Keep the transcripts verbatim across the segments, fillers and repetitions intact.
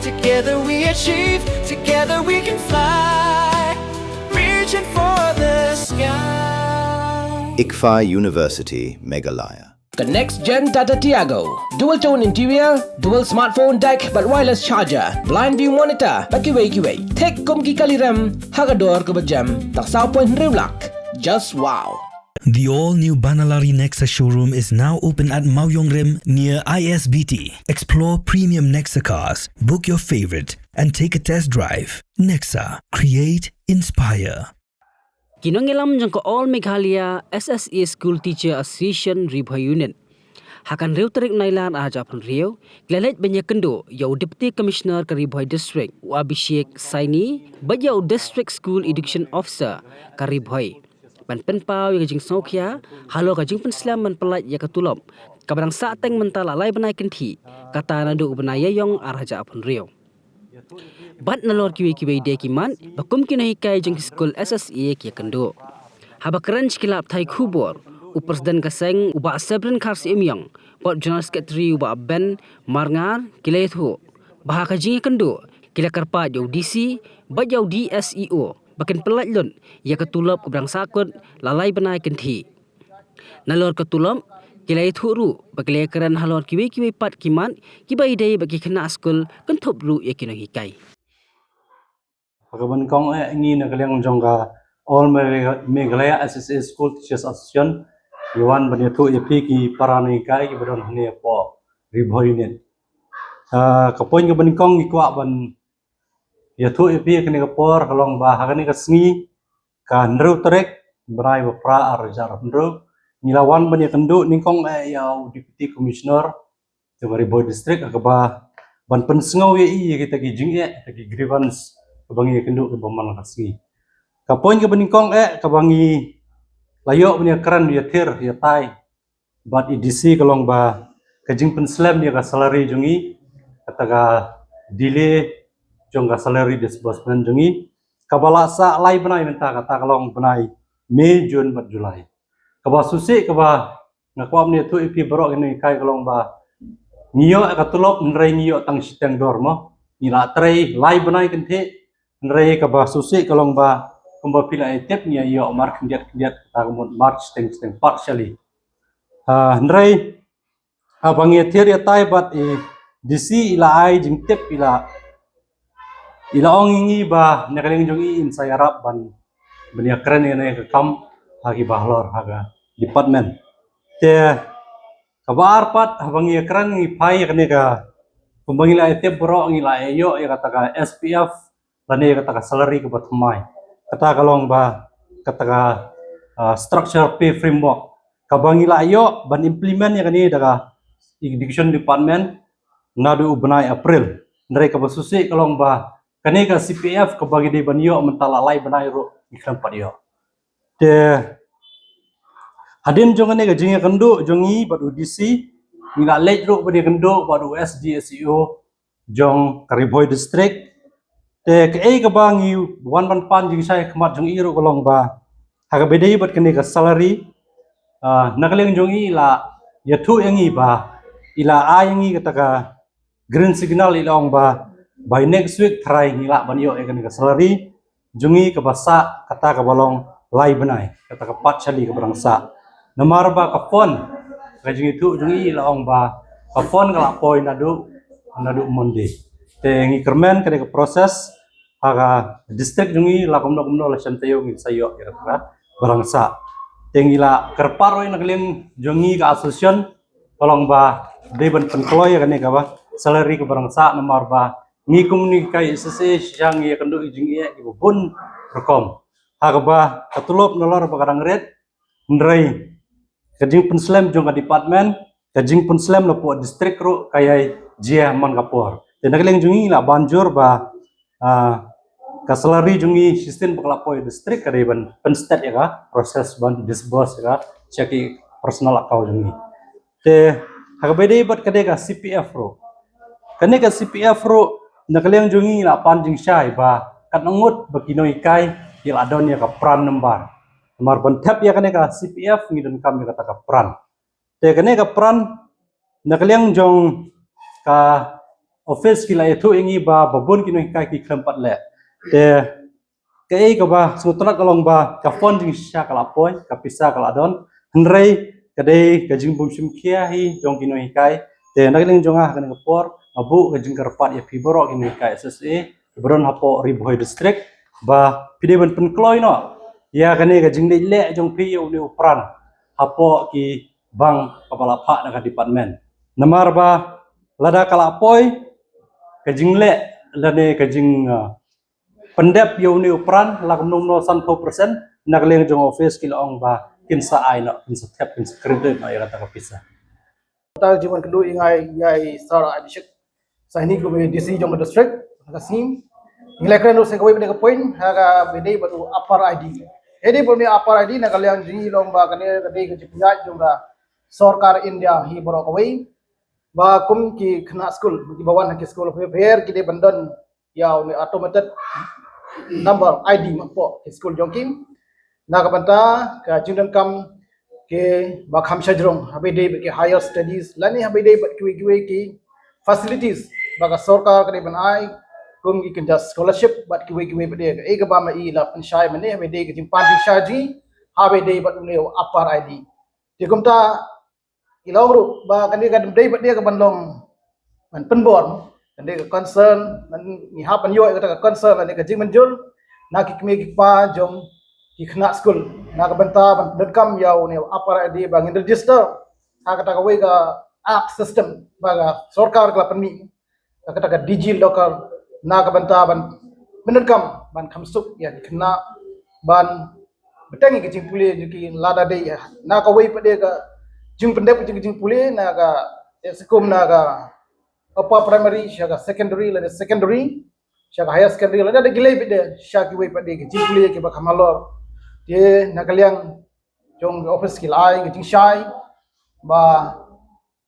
Together we achieve, together we can fly. Reaching for the sky. ICFAI University, Meghalaya. The next gen Tata Tiago. Dual tone interior, dual smartphone deck, bad wireless charger, blind view monitor, bad kiwei kiwei. Thik kum ki kali rem, ha ka dor kaba jem, tang saw point hynriew lak. Just wow. The all-new Banalari Nexa showroom is now open at Mawiong Rim near I S B T. Explore premium Nexa cars. Book your favorite and take a test drive. Nexa, create, inspire. Ki nongïalam jong ka All Meghalaya S S A School Teacher Association Ri Bhoi Unit. Ha ka hynriew tarik Nailar ar hajar arphew hynriew, ki la leit ban ïakynduh ïa u Deputy Commissioner ka Ri Bhoi District, u Abhishek Saini, bad ïa u District School Education Officer ka Ri Bhoi, ban pynpaw ïa ka jingsngewkhia halor ka jingpynslem ban pyllait ïa ka tulop kaba dang sahteng mynta la lai bnai kynthih, kata naduh u bnai Ïaïong ar hajar arphew hynriew. Bad nalor kiwei kiwei de ki mat ba kum ki nonghikai jong ki skul S S A ki ïakynduh. Haba kren sha ki lad pathai khubor, u President ka seng, u Bah Sebrin Kharsyiem Ïong, bad General Secretary, u Bah Ben Marngar, ki la ïathuh ba ha ka jingïakynduh, ki la kyrpad ïa u D C bad ïa u D S E O ba kin pyllait lut ïa ka tulop kaba dang sahkut la lai bnai kynthih. Nalor ka tulop, ki la ïathuh ruh ba ki la ïakren halor kiwei kiwei pat ki mat kiba ïadei bad ki khynnah skul, kynthup ruh ïa ki nonghikai. Ha kaba nyngkong eh, ngi na ka liang jong ka All Meghalaya S S A School Teachers Association, ngi wan ban ïathuh ïa phi ki para nonghikai kiba don hangne hapoh Ri Bhoi Unit. Ah, ka point kaba nyngkong ngi kwah ban ïathuh ïa phi ha kane ka por ka long ba ha kane ka sngi, ka hynriew tarik bnai ba phra ar hajar arphew hynriew, ngi la wan ban ïakynduh nyngkong eh ïa u Deputy Commissioner jong ka Ri Bhoi District, ha kaba ban pynsngew ïa i ïa kita ki jingeh, kita ki grievance kaba ngi ïakynduh kiba man la ka sngi. Ka point kaba nyngkong eh kaba ngi la ïoh ban ïakren ïathir ïatai bad i D C ka long ba ka jingpynslem ïa ka salary jong i, kata ka delay jong ka salary disbursement jong i, kaba la sah lai bnai mynta, kata ka long bnai May, June bad July. Kaba shisha kaba nga kwah ban ïathuh ïa phi baroh ki nonghikai ka long ba ngi ïoh ka tulop hynrei ngi ïoh tang shiteng dor mo. Ngi la trei lai bnai kynthih, hynrei kaba shisha ka long ba kumba phi la ïatip ngi ïoh mar khyndiat khyndiat, kata ka mut mar shiteng shiteng partially. Ah, hynrei haba ngi ïathir ïatai bad i D C i la ai jingtip, i la, i la ong ïa ngi ba na ka liang jong i in sa ïarap ban, ban ïakren ïa kane ka kam ha kiba halor ha ka department. Te kaba ar pat, haba ngi ïakren ngi phai ïa kane ka, kumba ngi la ïatip baroh, ngi la ïoh ïa kata ka S P F lane kata ka salary kaba thymmai. Kata ka long ba kata ka, ah, structure pay framework kaba ngi la ïoh ban implement ïa kane da ka Education Department naduh u bnai April. Hynrei kaba shisha ka long ba kane ka C P F kaba ngi dei ban ïoh mynta la lai bnai ruh ngi khlem pat ïoh. Te hadien jong kane ka jingïakynduh jong ngi bad u D C, ngi la leit ruh ban ïakynduh bad u S D S E O jong ka Ri Bhoi District. Te kaei kaba ngi wan ban pan jingshai khmat jong i ruh ka long ba ha kaba ïadei bad kane ka salary, ah, na ka liang jong i la ïathuh ïa ngi ba i la ai ïa ngi kata ka green signal, i la ong ba by next week tharai ngi lah ban ïoh ïa kane ka salary jong ngi kaba sah, kata kaba long lai bnai, kata ka partially kaba dang sah. Namar ba ka fund, ka jingïathuh jong i la ong ba ka fund ka la poi naduh, naduh Monday. Te ngi kyrmen kane ka process ha ka district jong ngi, la kumno kumno la shem taïew ngin sa ïoh ïa kata kaba dang sah. Te ngi la kyrpad ruh na ka liang jong ngi ka association, ka long ba dei ban pynkloi ïa kane kaba salary kaba dang sah, namar ba ngi kum ngi ka S S A shisha ngi ïakynduh ïa ki jingeh kiba bun rukom. Ha kaba ka tulop nalor ba ka dang rit, hynrei ka jingpynslem jong ka department, ka jingpynslem na poh district ruh ka ïai jia man ka por. Te na ka liang jong ngi la ban jur ba, ah, ka salary jong ngi shisien ba ka la poi district ka dei ban pynsted ïa ka process ban disburse ïa ka sha ki personal account jong ngi. Te ha kaba ïadei bad kane ka C P F ruh, kane ka C P F ruh na ka liang jong ngi la pan jingshai ba katno ngut ba ki nonghikai ki la don ïa ka PRAN number. Namar ban thep ïa kane ka C P F ngi donkam ïa kata ka PRAN. Te kane ka PRAN na ka liang jong ka office ki la ïathuh ïa ngi ba ba bun ki nonghikai ki khlem pat leh. Te kaei kaba sngewtynnat ka long ba ka fund jingshisha ka la poi, ka pisa ka la don. Hynrei ka dei ka jingbymshim khia hi jong ki nonghikai. Te na ka liang jong nga ha kane ka por nga buh ka jingkyrpad ïa phi baroh ki nonghikai S S A ba don hapoh Ri Bhoi District ba phi dei ban pynkloi noh ïa kane ka jingleh leh jong phi ïa une u pran hapoh ki bank kaba la phah na ka department. Namar ba lada ka la poi ka jingleh lane ka jing, uh, pyndep ïa une u pran la kumno kumno sanphew percent, na ka liang jong office ki la ong ba kin sa ai noh, kin sa thep, kin sa credit noh ïa kata ka pisa. Ta jingwan kynduh ïa ngi ïa i Sir Abhishek Saini kum i D C jong ka district, ka sngi. Ngi la kren ruh sa kawei pat de ka point ha kaba ïadei bad u Upper I D. Ïadei bad une u Upper I D, na ka liang jong ngi long ba kane ka dei ka jingpynïaid jong ka sorkar India hi baroh kawei. Ba kum ki khynnah skul kiba wan ha ki skul pher pher ki dei ban don ïa une u automated number I D hapoh ki skul jong ki. Na ka bynta ka jingdonkam kiba kham shajrong haba ïadei bad ki higher studies lane haba ïadei bad kiwei kiwei ki facilities ba ka sorkar ka dei ban ai, kum ki kynja scholarship bad kiwei kiwei pat de, kaei kaba ma i la pynshai mynne haba ïadei ka jingpan jingshai jong ngi haba ïadei bad une u Upper I D. Te kumta ngi la ong ruh ba kane kam dei pat de ka ban long ban pynbor, ka dei ka concern, ban, ngi hap ban ïoh ïa kata ka concern lane ka jingmynjur na ki kmie ki kpa jong ki khynnah skul na ka bynta ban pyndonkam ïa une u Upper I D ba ngin register ha kata kawei ka app system ba ka sorkar ka la pynmih, ka kata ka DigiLocker, na ka bynta ban pyndonkam ban kham suk ïa ki khynnah ban bteng ïa ki jingpule jong ki lada dei ïa na kawei pat de ka jingpyndep jong ki jingpule na ka, ïa, skum na ka upper primary sha ka secondary lane secondary sha ka higher secondary lane da ki lei pat de sha kiwei pat de ki jingpule kiba kham halor. Te na ka liang jong ka office ki la ai ka jingshai ba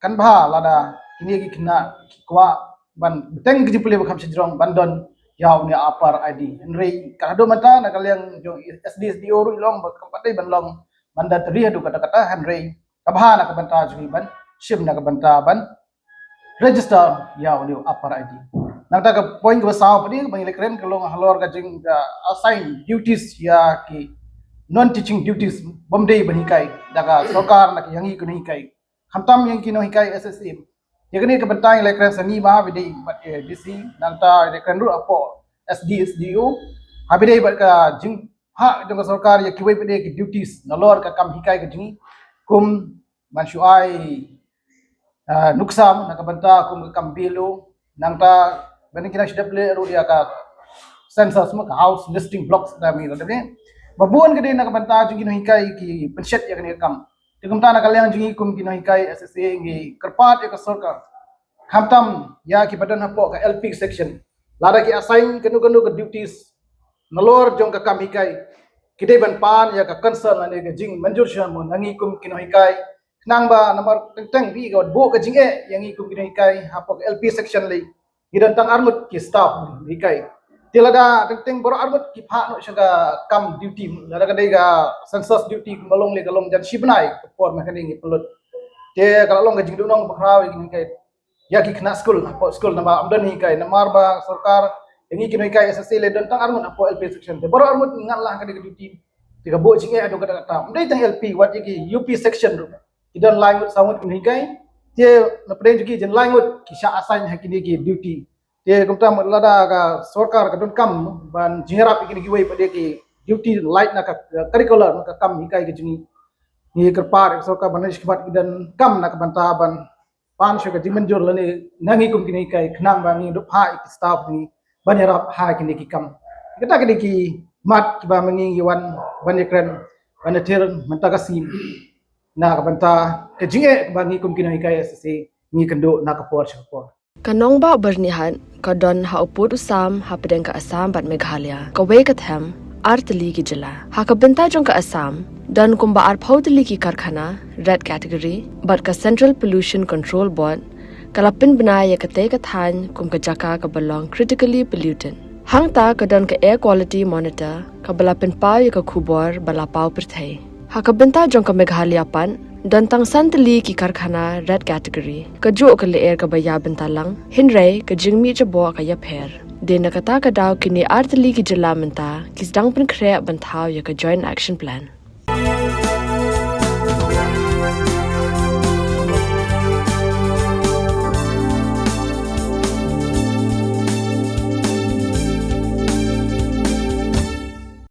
kan bha lada kine ki khynnah ki kwah ban bteng ki jingpule ba kham shajrong ban don ïa une u Upper I D. Hynrei ka haduh mynta na ka liang jong SDSDO ruh i la ong ba kam pat dei ban long ban da tyrwa haduh katta katta, hynrei ka bha na ka bynta jong ngi ban shim na ka bynta ban register ïa une u Upper I D. Nangta ka point kaba saw pat de ba ngi la kren ka long halor ka jing, uh, assign duties ïa ki non teaching duties bym dei ban hikai da ka sorkar na ka ïa ngi ki nonghikai. Khamtam ïa ngi ki nonghikai SSA. Ïa kane ka bynta ngi la kren sa ngi ma haba ïadei bad, eh, DC, nangta la kren ruh hapoh SDSDO. Haba ïadei bad ka jingphah jong ka sorkar ïa kiwei pat de ki duties nalor ka kam hikai ka jong ngi, kum ban shu ai, ah, nuksa na ka bynta kum ka kam BLO, nangta ban ïa ki nang shu dep leh ruh ïa ka census mo, ka house listing blocks da mi da mi. Ba bun ka dei na ka bynta jong ki nonghikai ki pynshet ïa kane ka kam. Te kumta na ka liang jong ngi kum ki nonghikai SSA ngi kyrpad ïa ka sorkar, khamtam ïa kiba don hapoh ka LP section, lada ki assign kano kano ka duties nalor jong ka kam hikai, ki dei ban pan ïa ka concern lane ka jingmynjur sha mo na ngi kum ki nonghikai. Khnang ba namar teng teng phi ka buh ka jingeh ïa ngi kum ki nonghikai hapoh ka LP section lei, ngi don tang arngut ki staff hikai. Te lada teng teng baroh arngut ki phah noh sha ka kam duty, lada ka dei ka census duty kumba long lei ka long jan shi bnai ka por ma kane ngi pynlut. Te ka la long ka jingduhnong bakhraw ïa ki nonghikai, ïa ki khynnah skul hapoh skul namar ym don hikai, namar ba sorkar ïa ngi ki nonghikai SSA lei don tang arngut hapoh LP section. Te baroh arngut ngi ngat lah ha kane ka duty. Te ka buh jingeh haduh katta katta. Ym dei tang LP, wat ïa ki UP section ruh ki don lai ngut saw ngut ki nonghikai. Te na pdeng jong ki jan lai ngut ki shah assign ha kine ki duty. Te kumta mut lada ka sorkar ka donkam ban jingïarap ïa kine kiwei pat de ki duty lait na ka curricular, na ka kam hikai ka jong ngi, ngi kyrpad ïa ka sorkar ban ïa ki khmat ki donkam na ka bynta ban pan sha ka jingmynjur lane na ngi kum ki nonghikai khnang ba ngi dup ha ïa ki staff ngi ban ïarap ha kine ki kam. Kata kine ki mat kiba ma ngi ngi wan ban ïakren ban ïathir mynta ka sngi na ka bynta ka jingeh ba ngi kum ki nonghikai SSA ngi kynduh na ka por sha ka por. Ka nongbah Byrnihat ka don ha u pud u sam hapdeng ka Assam bad Meghalaya, kawei ka them ar tylli ki jylla. Ha ka bynta jong ka Assam don kumba arphew tylli ki karkhana red category bad ka Central Pollution Control Board ka la pynbna ïa katei ka thaiñ kum ka jaka kaba long critically polluted. Hangta ka don ka Air Quality Monitor kaba la pynpaw ïa ka khubor ba la paw pyrthei. Ha ka bynta jong ka Meghalaya pat, Don tang san tylli ki karkhana red category. Kajuh ka lyer kaba ïa bynta lang, hynrei ka jingmih jaboh ka ïapher. Dei na kata ka daw kine ar tylli ki jylla mynta ki sdang pynkhreh ban thaw ïa ka Joint Action Plan.